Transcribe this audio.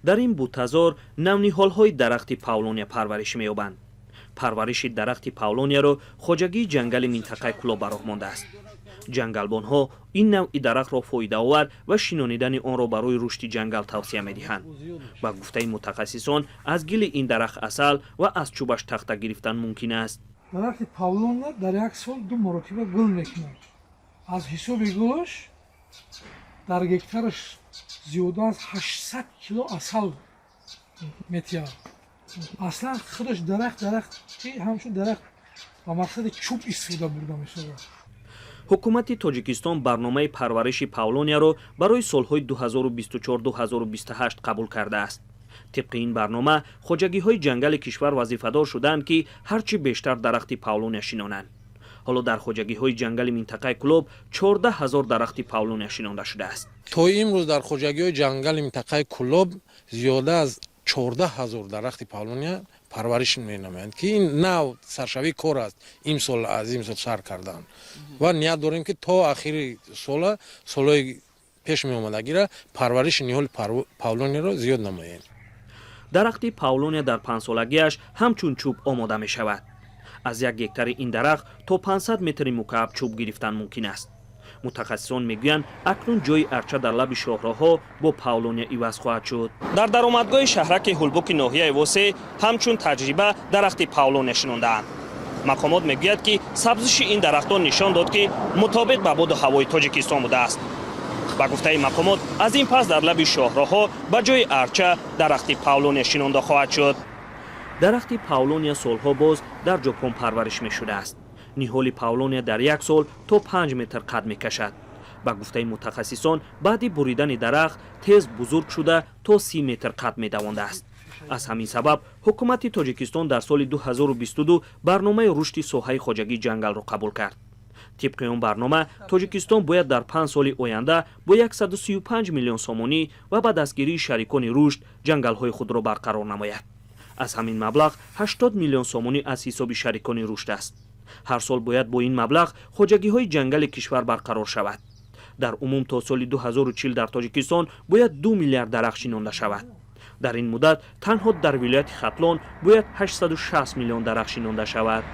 Дар ин бутазор навниҳолҳои дарахти павлония парвариш меёбанд. Парвариши дарахти павлонияро хоҷагии ҷангали минтақаи Кӯлоб ба роҳ мондааст. Ҷангалбонҳо ин навъи дарахтро фоидаовар ва шинонидани онро барои рушди ҷангал тавсия медиҳанд. Ба гуфтаи мутахассисон, аз гили ин дарахт асал ва аз чӯбаш тахта гирифтан мумкин аст. Дарахти павлония дар як сол ду маротиба гул мекунад. Аз ҳисоби гулаш дар гектараш зиёда аз 800 кило асал метиҳад. Аслан худаш дарахт, дарахти ҳамчун дарахт ба мақсади чӯб истифода бурда мешавад. Ҳукумати Тоҷикистон барномаи парвариши павлонияро барои солҳои 2024-2028 қабул кардааст. Тибқи ин барнома, хоҷагиҳои ҷангали кишвар вазифадор шудаанд, ки ҳарчи бештар дарахти павлония шинонанд. Ҳоло дар хоҷагиҳои ҷангали минтақаи Кӯлоб 14 ҳазор дарахти павлония шинонда шудааст. То имрӯз дар хоҷагиҳои ҷангали минтақаи Кӯлоб зиёда аз 14 ҳазор дарахти павлония парвариш менамоянд, ки ин нав саршавии кор аст. Имсол, аз имсол сар карданд ва ният дорем, ки то ахири сола, солҳои пеш меомадагира парвариши ниҳоли павлонияро зиёд намоем. Дарахти павлония дар 5-солагиаш ҳамчун чӯб омода мешавад. Аз як гектари ин дарахт то 500 метри мукааб чӯб гирифтан мумкин аст. Мутахассисон мегӯянд, акнун ҷои арча дар лаби шоҳроҳҳо бо павлония иваз хоҳад шуд. Дар даромадгоҳи шаҳраки Ҳулбуки ноҳияи Восе ҳамчун таҷриба дарахти павлония шинондаанд. Мақомот мегӯяд, ки сабзиши ин дарахтон нишон дод, ки мутобиқ ба боду ҳавои Тоҷикистон будааст. Ба гуфтаи мақомот, аз ин пас дар лаби шоҳроҳҳо ба ҷои арча дарахти павлония шинонда хоҳад шуд. Дарахти павлония солҳо боз дар Ҷопон парвариш мешудааст. Ниҳоли павлония дар як сол то 5 метр қад мекашад. Ба гуфтаи мутахассисон, баъди буридани дарахт тез бузург шуда, то 30 метр қад медавондааст. Аз ҳамин сабаб ҳукумати Тоҷикистон дар соли 2022 барномаи рушди соҳаи хоҷагии ҷангалро қабул кард. Тибқи он барнома, Тоҷикистон бояд дар 5 соли оянда бо 135 миллион сомонӣ ва ба дастгирии шарикони рушд ҷангалҳои худро барқарор намояд. Аз ҳамин маблағ 80 миллион сомонӣ аз ҳисоби шарикони рушд аст. Ҳар сол бояд бо ин маблағ хоҷагиҳои ҷангали кишвар барқарор шавад. Дар умум то соли 2040 дар Тоҷикистон бояд 2 миллиард дарахт шинонда шавад. Дар ин муддат танҳо дар вилояти Хатлон бояд 860 миллион дарахт шинонда шавад.